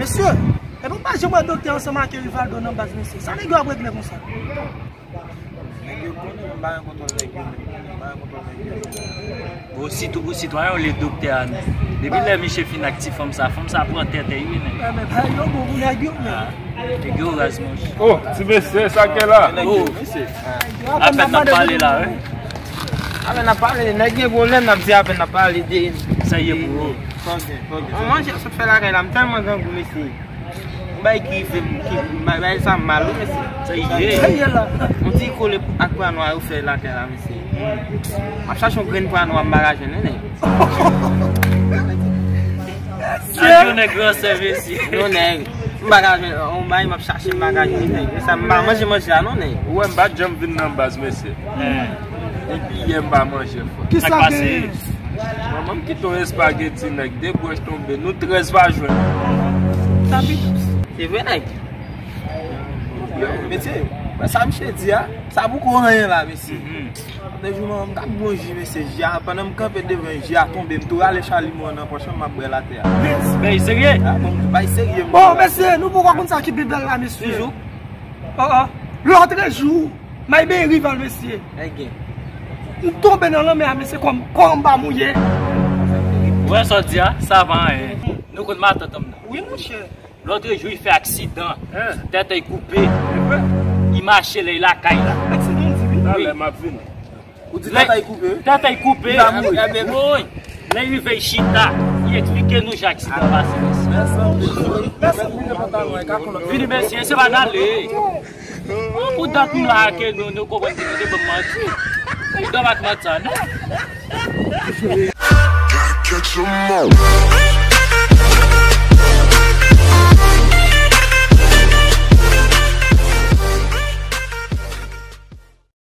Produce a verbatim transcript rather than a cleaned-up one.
Mesye, epi w pa janm wè doktè ansanm ak Rivaldo nan baz, mesye. Sa nèg yo ap regle konsa? Nèg yo konnen m pa gen kontwòl nèg yo menm. M pa gen kontwòl nèg yo. Bon, sitou pou sitwayen, ou le doktè a menm. Depi lè misye fin ak ti fanm sa, fanm sa pran tèt wi, nèg. Enben, bay yo bon pou nèg yo menm. Ah, nèg yo raz, monchè. Oh, ti mesye, sa k gen la? Oh, apèn n ap pale la, wi. Apèn n ap pale, nèg gen pwoblèm, n ap di apèn n ap pale de. Sa ye pou ou? Manje sot fè lakay la, m tèlman grangou, mesye. Bay ki fè m, ki bay, bay sa m mal, wi, mesye. Sa ye? Sa ye la. Yon ti kole ak pwa nwa yo fè lakay la, mesye. M ap chache yon grenn pwa nwa, m pa ka jwenn, nèg. Ak yon nèg ransè, mesye. Yon nèg. M pa ka jwenn, yon bay m ap chache, m pa ka jwenn, nèg. Sa m pa manje manje a, non, nèg. Ou wè, m pa janm vin nan baz, mesye. Depi yè m pa manje, frè. Kisa k pase? Manman m kite yon espageti, nèg, de branch tonbe, nou trèz pa jwenn. Sa pi dous. Se vre, nèg. Mesye, sa misye di a, sa poko anyen la, mesye. Apre jou, manman m t ap bon ji, mesye, ji a, pandan m kanpe devan, ji a tonbe, m tou rale chalimo an nan pòch mwen, m ap bwè l atè a. Bay serye? Ah, bon, bay serye, m. Bon, mesye, nou poko konn sa ki pi bèl la, mesye. Toujou. Oh, oh. Lòt jou, m al benyen Rival, mesye. M tonbe nan lanmè a, mesye, kò m, kò m pa mouye. Ou wè sa w di a? Sa pa anyen. Nou konn matant m nan. Wi, monchè. Lòt jou, li fè aksidan. Tèt li koupe. Li mache lè li lakay la. Aksidan, di wi. Talè m ap vini. Ou di tèt li koupe? Tèt li koupe. Li pa mouri. Wi. Lè li rive, li chita. Li eksplike nou jan aksidan pase. Vini, mesye, se pa n ale. Pou dat m la ke nou, nou konprann ke nou te ban m manti. Li dòm ak manti sa, non?